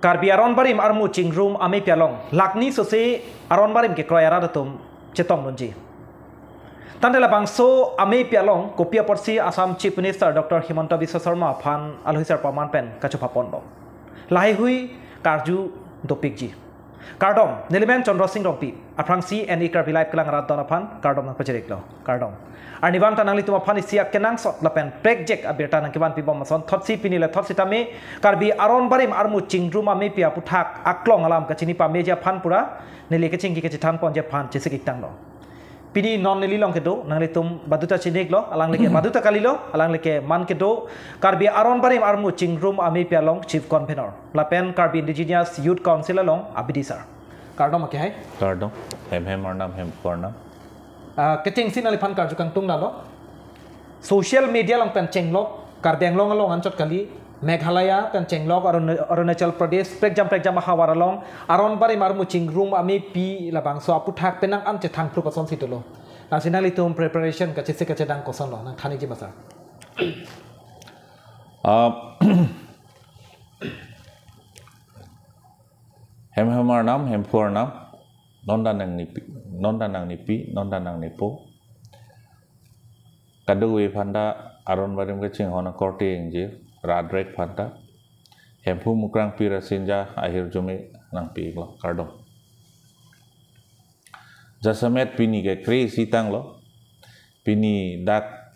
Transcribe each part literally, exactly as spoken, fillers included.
Karbi aron barim armu chingrum amepi along lakh ni sose aron barim kekroi arat atum chetongdunji. Tangte labangso amepi along kopi apotsi Assam Chief Minister Doctor Himanta Biswa Sarma aphan alhuisar paman pen kachophapon bom. Lahaihui karju dopikji. Kardom, nelimen Chandra Singh Rongpi, aphrangsi N E Karbi Live kelang arat don aphan kardom nangpachiriklo. Kardom. Arnivang ta nanglitum aphan isi akenangsot lapen prekjak abirta nangkevanpi bom ason thotsi pini le thot sitame Karbi aron barim armu chingrum amepi aputhak aklong alam kachini pameji aphan pura neli kachingki kachethan ponji aphan chesik iktanglo. Pini non neli along kedo nanglitum baduta chiniklo, alanglike baduta kalilo, alanglike man kedo Karbi aron barim armu chingrum amepi along Chief Convener lapen Karbi Indigenous Youth Council along abidi sar. Kardom ake hai. Kardom. Hem hem arnam, hem phu arnam. Ah, kechengsi nangliphan karju kangtung lalo. Social media along pen chenglok, Karbi Anglong along anchot kali, Meghalaya pen chenglok, Aruna- Arunachal Pradesh, prekjam prekjam ahavar along aron barim armu chingrum amepi labangso aputhak penang an chethang phrup asonsi dolo. Lasi nanglitum preparation kachisi kachedang kosonlo, nangthaniji ma sar. Ah, hem hem arnam, hem phu arnam, non ta nangnipi, non ta nangnipi, non ta nangnipo. Kadokave aphanta aron barim kachinghon akorte ingjir, radrek aphanta Hemphu Mukrang Pir Asinja ahirjume nangpi-iklo, kardom. Jasemet pini ke kre-isi tanglo, pini dak,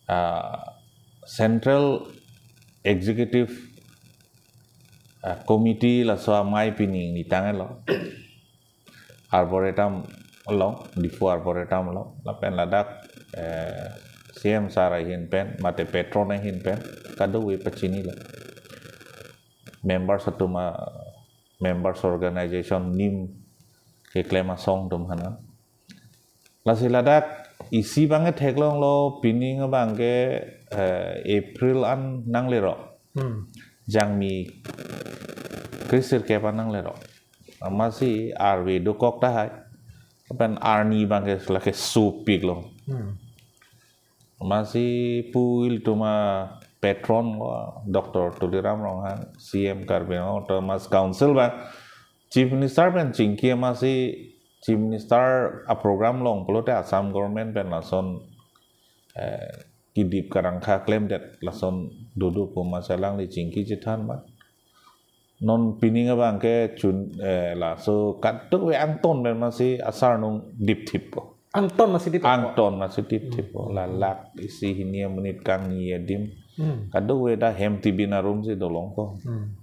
ah, Central Executive, ah, Committee laso amei pini nitanglo. Arboretum along, Diphu Arboretum along, lapen ladak, eh, C M sir ahin pen, mate patron ahin pen, kadokave pachinilo. Members atum a, members organization nim keklem asong atum aphan. Lasi ladak isi abangke theklonglo, pining abangke, eh, April an nanglero. Hmm. Jangmi kre-sirkep an nanglero. Amatsi arve dokok tahai. Lapen arni abangke lake sopiklo. Hmm. Amatsi pu ilitum apatron lo, Doctor Tuliram Ronghang, C M Karbi Anglong Autonomous Council abang, Chief Minister pen chingki amatsi Chief Minister aprogram along pulote Assam government pen lason, eh, kidip karangkha klemdet lason dodo pu amatsi alangli chingki chethan ma. Non pining abangke chun, eh, laso kadokave angton pen amatsi asarnung dipthippo. Angton amatsi dipthippo. Angton amatsi dipthippo. Hmm. La lakh isi hini amonit kangni adim. Hmm. Kadokave ta hem tibin arumsi dolongpo. Hmm.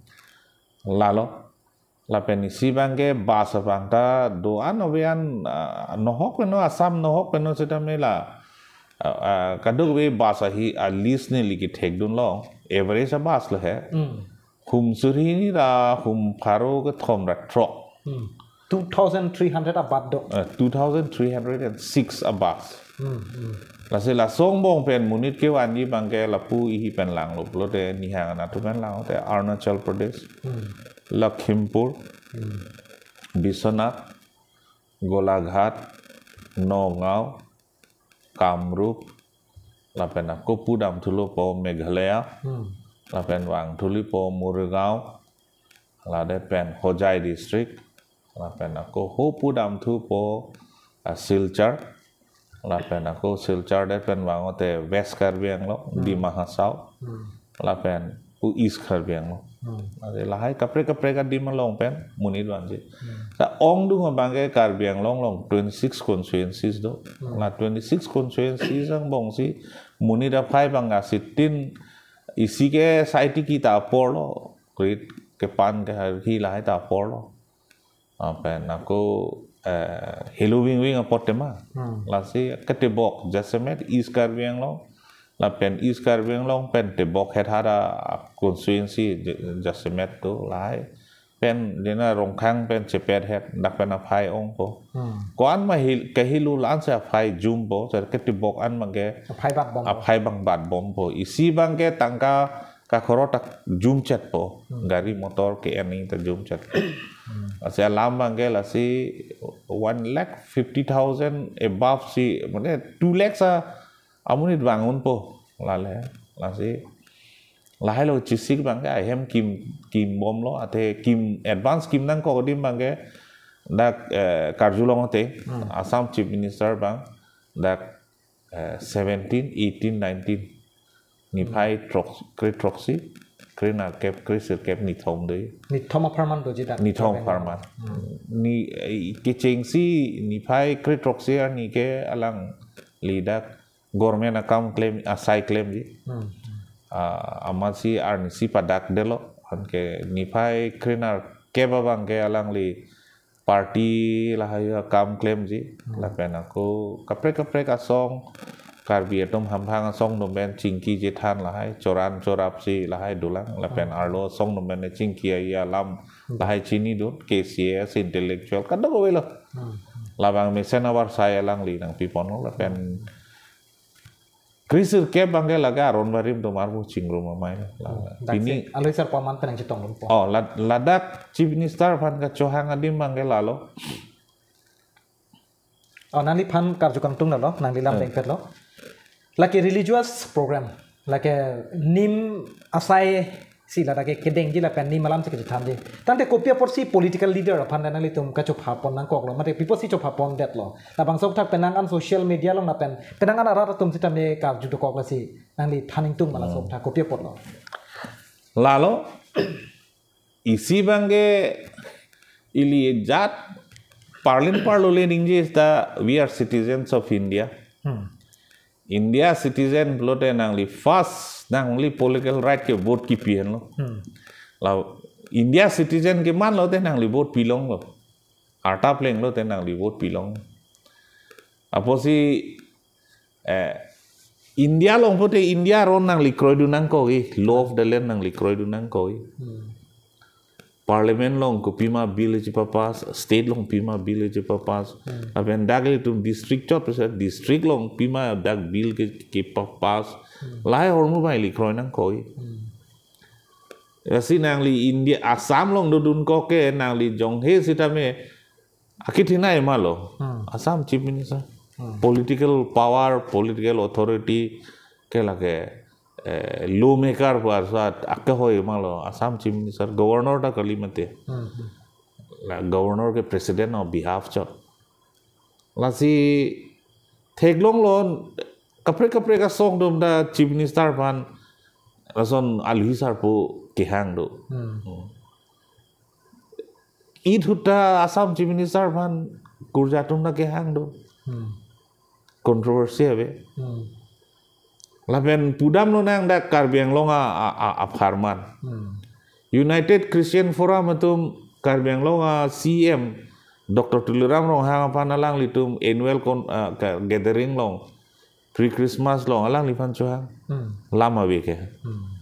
Lalo. Lapen isi abangke bus abang ta do-an ove-an, ah, nohok peno, Assam nohok peno sitame la, ah, ah, kadokave bus ahi a-list neli kethekdunlo, average a-bus lo he. Hmm. Hum suri hini ra hum pharo kethom ra throk. Hmm. Two thousand three hundred abat do. Eh, two thousand three hundred and six a-bus. Hmm, hmm. Lasi laso angbong pen monit kevanji abangke lapu ihi pen langlo pulote, nihang anatthu pen langlote Arunachal Pradesh, Hmm. Lakhimpur, Hmm. Biswanath, Golaghat, Nagaon, Kamrup, lapen ako pudamthulo pu Meghalaya, Hmm. lapen vangthulo pu Morigaon, lade pen Hojai district, lapen ako ho pudamthupo, ah, Silchar, lapen ako Silchar det pen vangote West Karbi Anglong, Hmm. Dima Hasao, Hmm. lapen pu East Karbi Anglong. Hmm. Ade lahai kaprek kaprek adim along pen monit vanji. Hmm. Ta ongdung abangke Karbi Anglong along twenty-six constituencies do. Hmm. La twenty-six constituencies angbongsi monit aphai abang asitin isi ke saitiki ta aporlo, krit kepan ke harhi lahai ta aporlo. Lapen ako, eh, helo vingving apot tema. Hmm. Lasi ketebok jasemet East Karbi Anglong. Lapen East Karbi Anglong pen tebok het hara constituency j-, jasemet do lahai. Pen dena Rongkhang pen chepet het dak pen aphai ongpo. Hmm. Ko-an ma hel-, kehelo la-ansi aphai jumpo, sar ketebok an abangke Aphai bat bompo. Aphai abang bat bompo. Isi abangke tangka kakhoro ta jumchetpo. Hmm. Gari motor ke-en ta jumchet. Hmm. Lasi alam abangke lasi one lakh fifty thousand above si, mane two lakhs a amonit vangunpo. Lale, lasi Lahai lo chesik abangke ahem kim, kim bomlo, athe kim advance kim nangkok adim abangke dak, eh, karjulong ate, hmm, Assam Chief Minister abang dak, eh, seventeen, eighteen, nineteen. Niphai throk, kre throksi, kre nerkep, kre sirkep nithom dei. Nithom apharman doji dak. Nithom apharman. Hmm. Ni, eh, kechengsi niphai kre throksi arni ke alangli dak government akam klem, asai klemji. Hmm. Ah, amatsi arnisi padakdetlo. Anke niphai kre nerkep abangke alangli party lahai akam klemji. Hmm. Lapen ako kaprek kaprek asong, Karbi atum hamphang asong atum pen chingki chethan lahai, choran chorapsi lahai dolang. Lapen, hmm, arlo asong atum pen chingki alam, hmm, lahai chinidun, K C S, intellectual, kadokave lo. Hmm. Labang mesen avarsai alangli nangpiponlo, lapen kre sirkep abangke lake aron barim atum arvo chingrum amei lo. La-, hmm, dak pini si alui sar paman pen nangchetong lumpo. Oh, la-, ladak Chief Minister aphan kachohang adim abangke lalo. Oh, nangliphan karju kangtung lalo, nangli lam, eh, dengpetlo. Lake religious program, lake nim asai si ladak ke kedengji lapen nim alam si kechethanji. Tangte kopi apotsi political leader aphan nanglitum kachopha pon nangkoklo, mate pi apotsi chopha pondetlo? Labangso aputhak penang an social media along lapen penang an arat atum sitame karju dokok lasi nangli than ingtung ma laso, hmm, aputhak kopi apotlo? Lalo, isi abangke ili jat parlin parlo le ningje ta, we are citizens of India. Hmm. India citizen pulote nangli first nangli political right ke vote kipi henlo. Hmm. La India citizen ke manlote nangli vote pilonglo. Arta plenglote nangli vote pilong. Apotsi, eh, India along pulote India aron nangli kroidun nangkokji, law of the land nangli kroidun nangkokji. Hmm. Parliament along kopima bill chepapass, state along kopima bill chepapass. Hmm. Lapen dak ilitum district chot pesa, district along kopima dak bill ke, kepapass. Hmm. Lahai ahormu abang ili kroi nangkokji. Hmm. Lasi nangli India, Assam along dodunkok ke nangli jonghe sitame akethenei ma lo. Hmm. Assam Chief Minister. Hmm. Political power, political authority ke lake, eh, lawmaker pu arsat akehoi ma lo Assam Chief Minister, governor ta kali mate. Hmm, hmm. La governor ke president on behalf chot. Lasi theklonglo kaprek kaprek asong atum ta Chief Minister aphan lason alhi sarpo kehang do. Hmm. Hmm. It ahut ta Assam Chief Minister aphan kurja atum ta kehang do. Hmm. Controversy ave. Hmm. Lapen pudamlonang dak Karbi Anglong a, a, a, apharman. Hmm. United Christian Forum atum Karbi Anglong a C M Doctor Tuliram Ronghang aphan alanglitum annual con-, ah, ka-, gathering along, pre-Christmas along alangliphan chohang. Hmm. Lam ave ke. Hmm.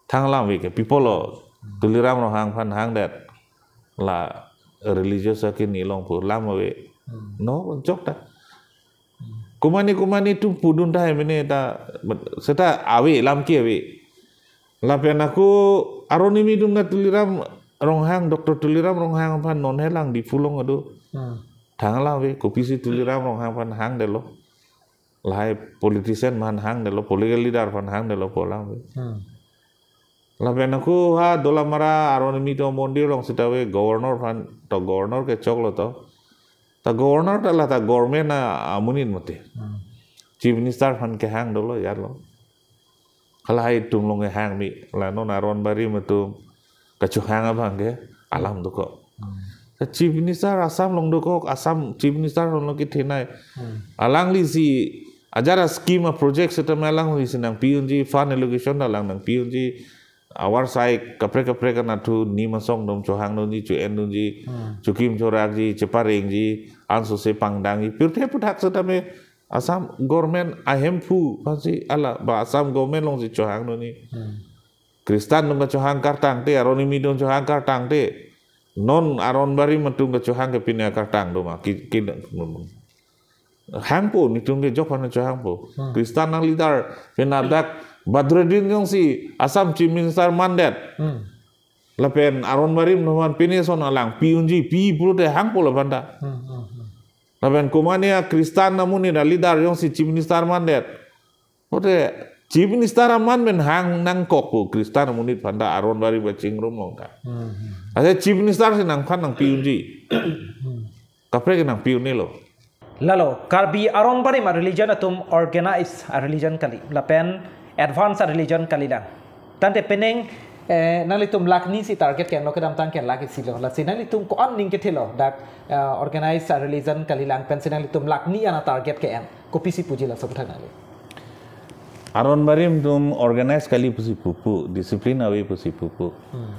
Thang lam ave ke. Pi apotlo, hmm, Tuliram Ronghang aphan hangdet. La religious akin ilong pu lam ave. Hmm. No, jok ta. Komane komane atum pudun tahai mene ta, seta ave, lam ke ave. Lapen ako aron kimi atum ta Tuliram Ronghang, Doctor Tuliram Ronghang aphan non helang Diphu along ado. Hmm. Thang lam ave, kopisi Tuliram Ronghang aphan hangdetlo. Lahai politician aphan hangdetlo, political leader aphan hangdetlo pu lam ave. Hmm. Lapen ako ha Dolamara aron kimi atum mondir along seta ave, governor aphan to, governor ke choklo to. Ta governor ta la ta government a, amonit mate. Hmm. Chief Minister aphan kehang dolo yar lo. Halahai atum along kehang mi, la non aron barim atum kachohang abang ke alam dokok. Hmm. Ta Chief Minister Assam along dokok, Assam Chief Minister along kethenei. Hmm. Alangli si ajat a scheme a project seta ma alangli si nangpi unji, fund allocation alang nangpi unji. Avarsai kaprek kaprek anatthu nim asong atum chohang dunji, cho-en dunji, hmm, chokim chorakji, cheparengji, ansose pangdangji. Pirthe aputhak setame Assam government ahemphu aphansi ala ba Assam government alongsi chohang dunji. Hmm. Christian atum kachohang kartangte, aron kimi atum chohang kartangte. Non aron barim atum kachohang ke pine kartang do ma. Ki, ki, hangpo, netum ke jok aphan chohangpo. Hmm. Christian a leader pen ladak Badruddin jongsi Assam Chief Minister mandet. Hmm. Lapen aron barim atum aphan pine son alang pi unji, pi pulote hangpo laphanta. Hmm, hmm, hmm. Lapen komane a Christian amonit a leader jongsi Chief Minister mandet. Pulote Chief Minister aman pen hang nangkok pu Christian amonit aphan ta aron barim kachingrum long ta. Hmm. Ase Chief Minister si nangphan nangpi unji. Kaprek nangpi un-elo. Lalo, Karbi aron barim a-religion atum organized a-religion kali. Lapen advanced a-religion kalilang. Tangte penang, eh, nanglitum lakh ni si target ke-enlo, kedamtang ke lakh isi lo. Lasi nanglitum ko-an ning kethelo dak, eh, organized a-religion kalilang pensi nanglitum lakh ni an a-target ke-en. Kopisi puji laso aphuthak nangli? Aron barim atum organized kali pusi pupo, discipline ave pusi pupo. Hmm.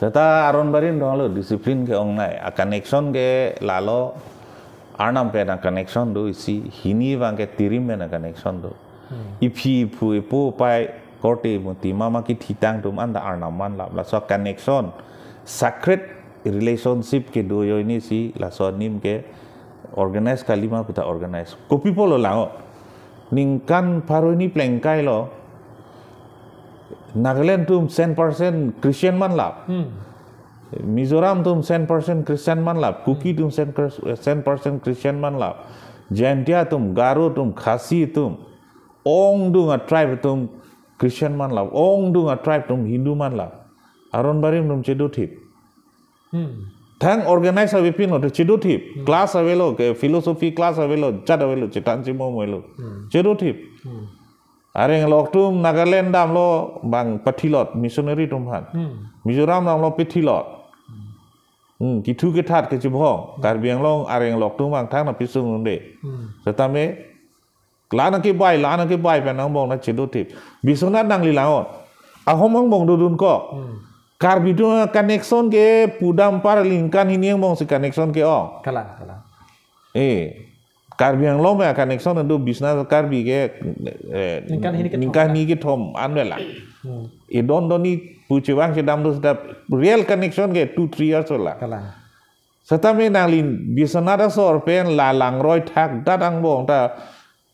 Seta aron barim atum lo discipline ke-ongnei, a-connection ke lalo, Arnam pen a-connection do isi, hini abang ke Tirim pen a-connection do. Hmm. Iphi iphu ipo pai korte muti mama kithitang atum anta Arnam manlap. Laso connection, sacred relationship kedo ajoine si laso anim ke organized kalima puta organized. Kopi pulo lang-o. Ningkan pharo hini plengkai lo. Nagaland atum cent percent Christian manlap. Hmm. Mizoram atum cent percent Christian manlap. Kuki atum cent percent Christian manlap. Jaintia atum, Garo atum, Khasi atum, ongdung a-tribe atum Christian manlap. Ongdung a-tribe atum Hindu manlap. Aron barim atum chedothip. Hmm. Thang organized avepin lo, chedothip. Hmm. Class avelo, ke philosophy class avelo, jat avelo, chetan chimo avelo. Hmm. Chedothip. Hmm. Areng along atum Nagaland damlo bang pathilot, missionary atum aphan. Hmm. Mizoram damlo pathilot. Hmm, kithu kithat kechibhong. Karbi Anglong areng along atum bang thang nangpisung unde. Hmm. Setame la nangkebai, la nangkebai pen angbong nangchedothip. Biswanath nangli lang-o. Ahom angbong dodunkok. Hmm. Karbi atum connection ke pudam par ningkan hini angbong si connection ke-ong. Kalang, kalang. Eh, Karbi Anglong pen connection do Biswanath Karbi ke, eh, Ningkan hini kethom ningkan la. Hini kethom an ave lang. Hmm. Edon donni pu chevang chedam do seta real connection ke two, three years la. Kalang. Setame nangli Biswanath asor pen la langroi thakdat angbong ta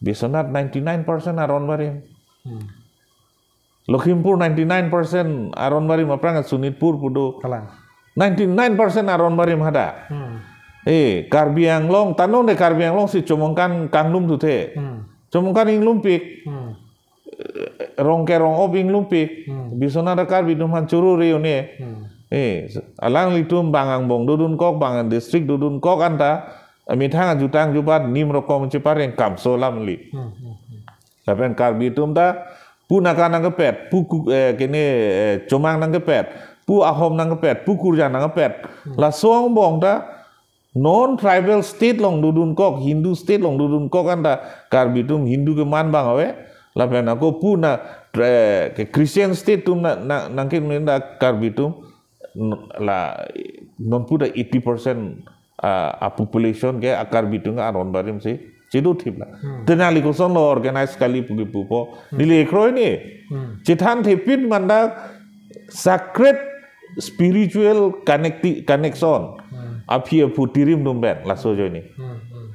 Biswanath ninety-nine percent aron barim. Hmm. Lakhimpur ninety-nine percent aron barim, aphrang Sonitpur pu do. Kalang. Ninety-nine percent aron barim hadak. Hmm. Eh, Karbi Anglong, tanong de Karbi Anglong si Chomangkan kanglum thuthe. Hmm. Chomangkan inglumpik. Hmm. Rong kerong op inglumpik. Hmm. Biswanath Karbi atum aphan choro re-un-e. Hmm. Eh, alanglitum bang angbong dodunkok, bang district dodunkok anta, amethang ajutang jubat nim rokom chepareng kamso alam li. Hmm, hmm, hmm. Lapen Karbi atum ta pu Naga nangkepet, pu ku-, eh, kene, eh, Chomang nangkepet, pu Ahom nangkepet, pu Kurjang nangkepet. Hmm. Laso angbong ta non-tribal state along dodunkok, Hindu state along dodunkok anta Karbi atum Hindu keman abang ave. Lapen ako pu na, eh, ke Christian state atum na, na, nangkemen ta Karbi atum n-, la non pu ta eighty percent a, a-population ke a-Karbi atum aron barim si chedothip la. Hmm. Te nangli kosonlo organized kali pu kipupo. Hmm. Neli kroi ni. Hmm. Chethanthepin mandak sacred spiritual connecti-, connection. Hmm. Aphi aphu Tirim atum pen laso ajoine. Hmm, hmm.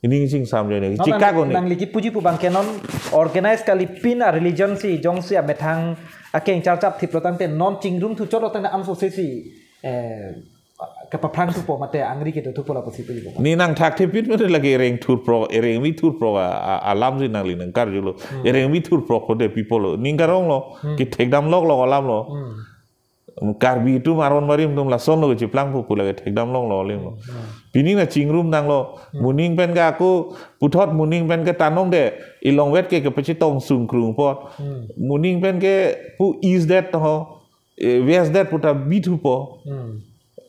Ining chingsam ajoine. Non Chicago nang, ni. Nangli kipuji pu abang ke non organized kalipin a-religion si jongsi amethang akeng charchap thiplo tangte non chingrum thuchotlo tangte anso se si, eh, kapaphrang thupo mate angri kedo thupo lapusi puji pu abang. Ne nang thakthepin mate lake ereng thurprok, ereng vi thurprok a, a, alam si nangli nangkarjulo. Hmm. Ereng vi thurprok ko de people lo. Ning karong lo, Hmm. kethekdam lok lo alam lo. Hmm. Karbi atum aron barim atum lasonlo kechiplang pu pu lake thekdam longlo aling lo. Hmm. Pini na chingrum nanglo. Hmm. Moning pen ke ako puthot moning pen ke tanong de ilong vet ke kepachetong sungkrung po. Hmm. Moning pen ke pu is that ho, eh, west that pu ta bithupo. Hmm.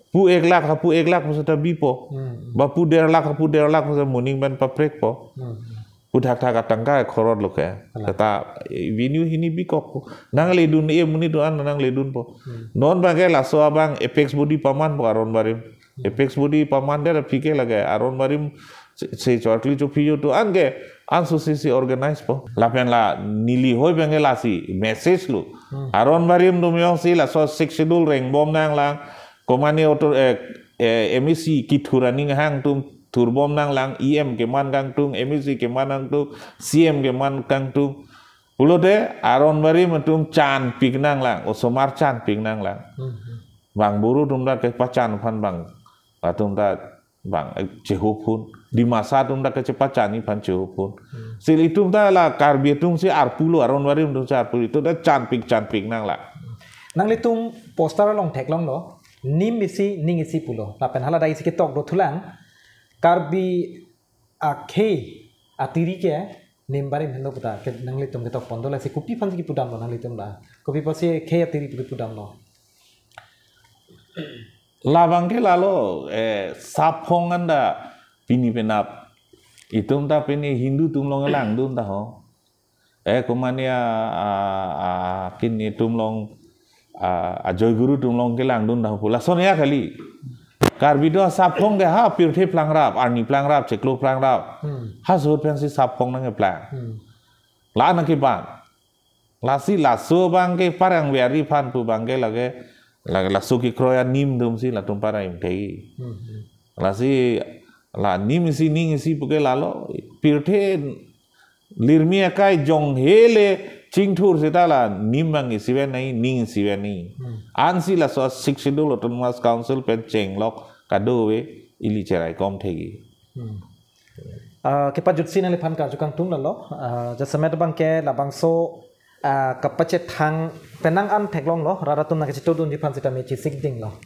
Pu ek lakh ha pu ek lakh pu seta bipo. Hmm. Ba pu der lakh ha pu der lakh pu seta moning pen paprekpo. Hmm. Pu thakthak atangka khorot lo ke. Kalang. Seta, eh, venue hini bikok. Nangledun e monit atum an nangledunpo. Hmm. Non abang ke laso abang apex body pamanpo aron barim. Hmm. Apex body paman der aphi ke lake aron barim se, se chorkli chophi jo atum an ke anso se si organize po. Lapen la neli hoi abang ke lasi message lo. Hmm. Aron barim atum jongsi laso Sixth Schedule rengbom nanglang. Komane author, eh, eh, M A C kethur aning hang atum thurbom nanglang, E M keman kangtung, M A C keman kangtung, C M keman kangtung. Pulote aron barim atum chanpik nanglang, osomar chanpik nanglang. Hmm, hmm. Bang buru atum ta kepachan aphan bang, atum ta bang, eh, chehop hon. Dimasa atum ta kachepachan aphan chehop hon. Hmm. Si itum ta la Karbi atum si arpu lo, aron barim atum si arpu, itum ta chanpik chanpik nang la. Nanglitum poster along theklonglo, nim isi, ning isi pulo. Lapen hala dak isi ketok do thulang, Karbi akhei atiri ke nim barim henlo puta, ke nanglitum ketok pon do, lasi kopi aphan si kipudamlo nanglitum la. Kopi apotsi khei atiri pu kipudamlo. Labang ke lalo, eh, saphong anda pini penap. Itum ta pini Hindu atum along langdun ta ho. Eh, komane a, a, a, kin itum along, a, a Joy Guru atum along kelangdun ta ho pu. Lason ya kali. Karbi do saphong ke ha pirthe plang rap, arni plang rap, chiklo plang rap. Hmm. Ha sot pensi saphong nang plang. Hmm. La nang kipan. Lasi laso abang ke parang biari aphan pu abang ke lake, lake laso kekroi anim atum si latum parang imthei. Hmm, hmm. Lasi la nim isi ning isi pu ke lalo, pirthe lirmi akai jong hele chingthur seta la nim abang isi ven nai, ning isi ven nai. Hmm. Ansi laso Sixth Schedule Autonomous Council pen chenglok kadokave ili cherai kom thegi. Hmm. Ah, kepajutsi nangliphan karju kangtung lalo. Ah, jasemet abang ke labangso, ah, kapachethang penang an theklonglo, rat atum nangkachetongdunji aphan sitame chesik dinglo.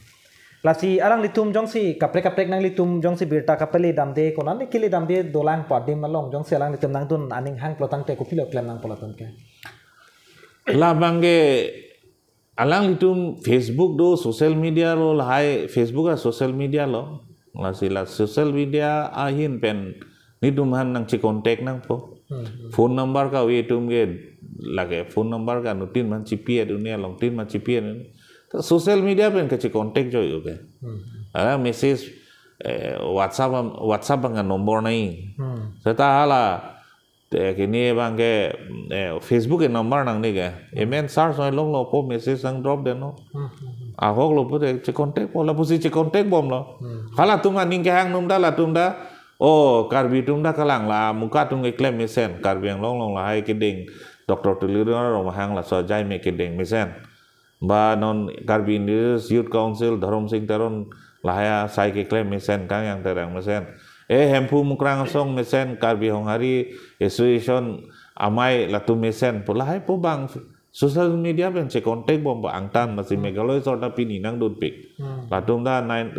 Lasi alanglitum jongsi kaprek kaprek nanglitum jongsi birta kapele damde, konane kele damde dolang pu adim along jongsi alanglitum nangdun aning hang pulo tangte kopilo klem nang pulo tangte. Labang ke alanglitum Facebook do, social media lo, lahai Facebook a social media lo. Lasi la social media ahin pen netum aphan nangchecontact nangpo. Hmm, hmm. Phone number kave atum ke lake, phone number ke anuttin aphan chipi-et un-e, alongtin aphan chipi-et un-e. Ta social media pen kachecontact joi oke. Hmm, hmm. Ala message, eh, WhatsApp am-, WhatsApp abang number nai. Hmm. Seta hala, te kini abang ke, eh, Facebook ke number nangne ke. Amen, search noi longlo po, message nang drop den no. Hmm, hmm, hmm. Ahok lo po te checontact po, lapusi checontact bomlo. Hmm. Halatum aning kehang atum ta, latum ta, oh, Karbi atum ta kalang la, muka atum keklem mesen, Karbi Anglong along lahai keding, Doctor Tuliram Ronghang laso ajai me keding mesen. Ba non Karbi Indigenous Youth Council, Dharam Sing Teron, lahai asai keklem mesen, Kangyang Terang mesen. Eh, Hemphu Mukrang Asong mesen, Karbi Honghari Association amei latum mesen pu, lahai pu abang social media pen checontact bompo angtan, masi Hmm. Meghalaya asor ta pini nangdunpik. Hmm. Latum ta nine,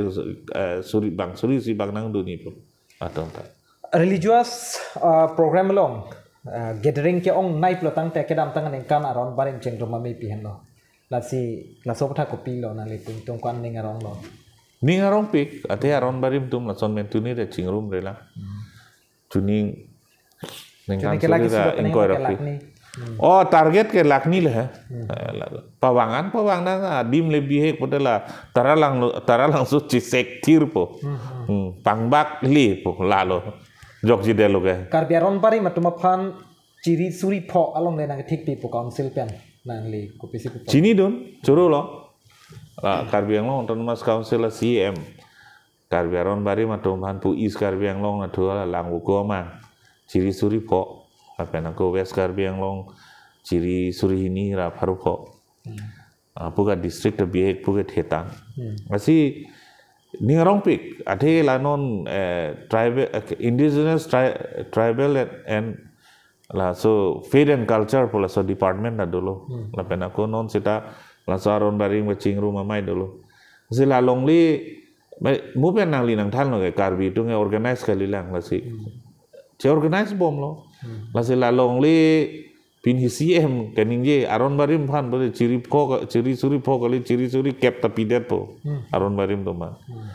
eh, suri abang, suri isi abang nangdun-ipo. Latum ta. Religious, ah, program along, ah, gathering ke-ongnei pulo tangte kedamtang aningkan aron barim chengrum amei pi henlo. Lasi, laso aputhak kopilo nanglitum atum ko-an ning aronglo? Ning arongpik, athe aron barim atum lason pen tuni ta chingrumre lang. Hmm. Chuning, ningkan Chuning ke lakh suri isi ta lo, pening ingkoi ke lakh rok pi. Lakh ni. Hmm. Oh, target ke lakh ni le he. Hmm. Eh, la-, pavang an, pavang nang, adim le bihek pote la, tara lang lo, tara langso chisek thirpo. Hmm, hmm. Hmm, pangbak le po, lalo. Jokji delo ke. Karbi aron barim atum aphan chiri suri pho along le nangthikpipo council pen. Nangli kopisi pu. Chinidun, chorolo. La, Karbi Anglong Autonomous Council a C M. Karbi aron barim atum aphan pu East Karbi Anglong nathu la Langvoku amang chiri suri pho. Lapen ako West Karbi Anglong chiri suri hini ra pharo pho. Hmm. Ah, pu ke district bihek pu ke thetang. Hmm. Lasi ning arongpik, athe la non, eh, tribal, eh, indigenous tri-, tribal and, and laso faith and culture pu laso department ta dolo. Hmm. Lapen ako non seta laso aron barim kachingrum amei dolo. Si la longle, me-, mo pen nangli nangthanlo ke Karbi atum ke organize kalilang lasi. Hmm. Che-organize bomlo. Hmm. Lasi la longle pini C M kaningje aron barim aphan bole chiri pho ka-, chiri suri pho kali, chiri suri kep ta pidetpo. Hmm. Aron barim atum aphan. Hmm.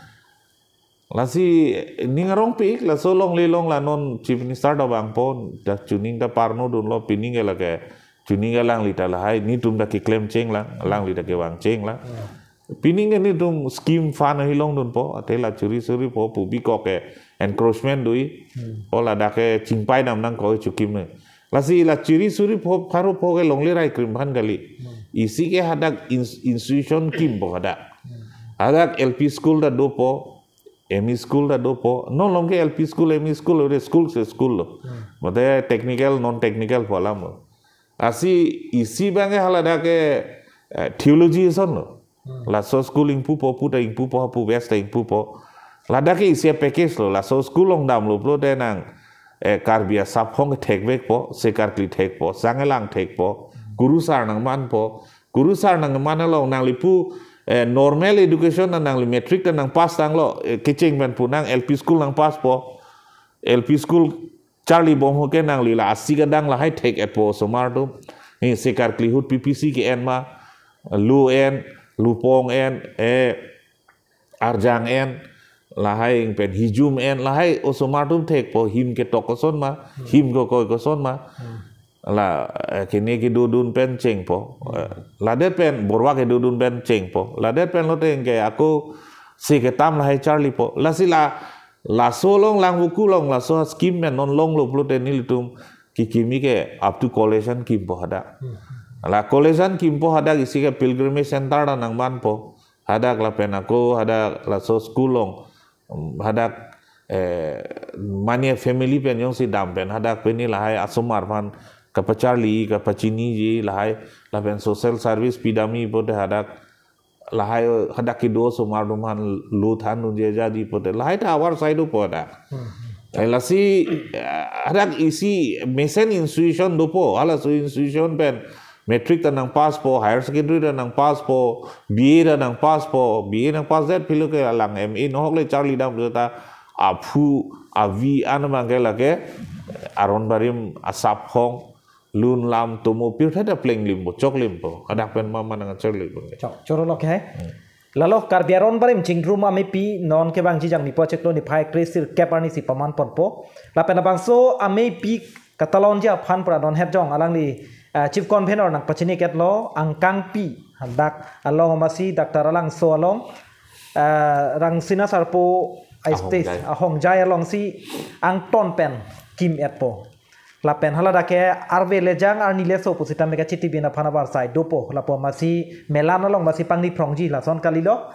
Lasi ning arongpik, laso longle long la non Chief Minister ta vangpo, ta chuning ta parno dunlo, pining ke lake, chuning ke alangli ta lahai, netum ta keklem chenglang, alangli ta kevang chenglang. Hmm. Pining ke netum scheme fund ahi longdunpo, athe la chiri suri pho pu bikok ke encroachment do-i, Hmm. o ladak ke chingpai dam nangkok chukim ne. Lasi la chiri suri pho, pharo pho ke longle rai krim aphan kali. Hmm. Isi ke hadak ins-, institution kimpo hadak. Hmm. Hadak L P school ta dopo, M E school ta dopo. Non along ke L P school, M E school, ore school se school lo. Hmm. Mate technical, non technical pu alam lo. Lasi isi abang ke haladak ke, eh, theology ason lo. Hmm. Laso school ingpupo, pu ta ingpupo, pu best ta ingpupo. Ladak ke isi a-package lo, laso school along damlo pulote nang, eh, Karbi asaphong thekvekpo, Sekarkli thekpo, Sangelang thekpo, kurusar nangmanpo, kurusar nangman along nangli pu, eh, normal education na nangli matric ta nangpass tanglo, eh, kecheng pen pu nang L P school nangpasspo, L P school charlibom ho ke nangli la asik adang lahai thek-etpo osomar atum. Ni Sekarkli ahut P P C ke-en ma, lu en, lupong en, eh, arjang en, lahai pen hijum en, lahai osomar atum thekpo, him ketok koson ma, him kokoi koson ma. La, eh, kene kedodun pen chengpo. Eh, ladet pen borwa kedodun pen chengpo. Ladet pen lote ke ako si ketam lahai charlipo. Lasi la, laso along Langvoku along, laso scheme pen non longlo pulote nelitum kekimi ke up to college an kimpo hadak. La college an kimpo hadak isi ke pilgrimage center ta nangmanpo. Hadak lapen ako hadak laso school along, um, hadak, eh, mane family pen jongsi dam pen hadak pini lahai asomar aphan kapacharli, kapachiniji lahai, lapen social service pidamji pulote hadak lahai hadak kedo osomar atum aphan lo thandunji ajatji pulote lahai ta avar sai dopo hadak. Eh, lasi, eh, hadak isi mesen institution dopo, halaso institution pen matric ta nangpasspo, higher secondary ta nangpasspo, B A ta nangpasspo, B A nangpassdet pulo ke alang M A nohok le charlidam pulote aphu avi an abang ke lake aron barim asaphong, lun lam tomo pirthe ta plenglimpo, choklimpo. Hadak pen mama nangcharlipo. Chok, choro lo ke. Lalo Karbi aron barim chingrum amepi non kevangji jangmi po chiklo niphai kre-sirkep arni si paman ponpo. Lapen labangso amepi katalonji aphan pura non het jong alangli, eh, chief convener nangpachini ketlo, angkangpi hadak along amatsi Doctor Alangso along, eh, Rangsina Sarpo a-stage ahongjai, ahongjai alongsi angton pen kim-etpo. Lapen haladak ke arve lejang arni leso pusitame kachitibin aphan avarsai dopo. Lapu amatsi melan along amatsi pangri phrongji lason kalilo.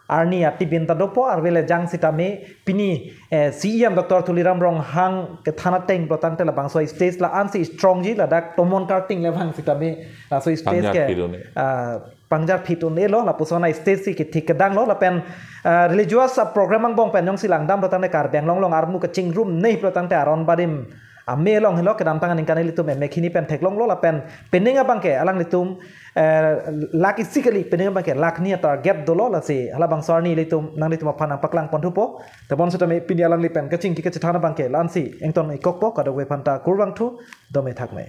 Arni atibin ta dopo, arve lejang sitame pini, eh, C E M Doctor Tuliram Ronghang kethan ateng pulo tangte labangso stage la-ansi strongji, ladak tomon karting le vang sitame laso stage ke, pangjar phit un-e, ah, pangjar phit un-elo, lapuson a-stage si kethik kedanglo, lapen, ah, religious, ah, program angbong pen jongsi langdam pulo tangte Karbi Anglong along armu kachingrumne pulo tangte aron barim ame along helo, kedamtang aningkan ilitum M A khini pen theklonglo, lapen pening abang ke alanglitum, eh, lakh isi kali, pening abang ke lakh ni a-target dolo, lasi halabangso arni ilitum nanglitum aphan nangpaklang ponthupo. Tebon sitame pini alangli pen kachingki kachethan abang ke la-ansi ington-ikkokpo, kadokave aphanta kurvangthu, dome thakme.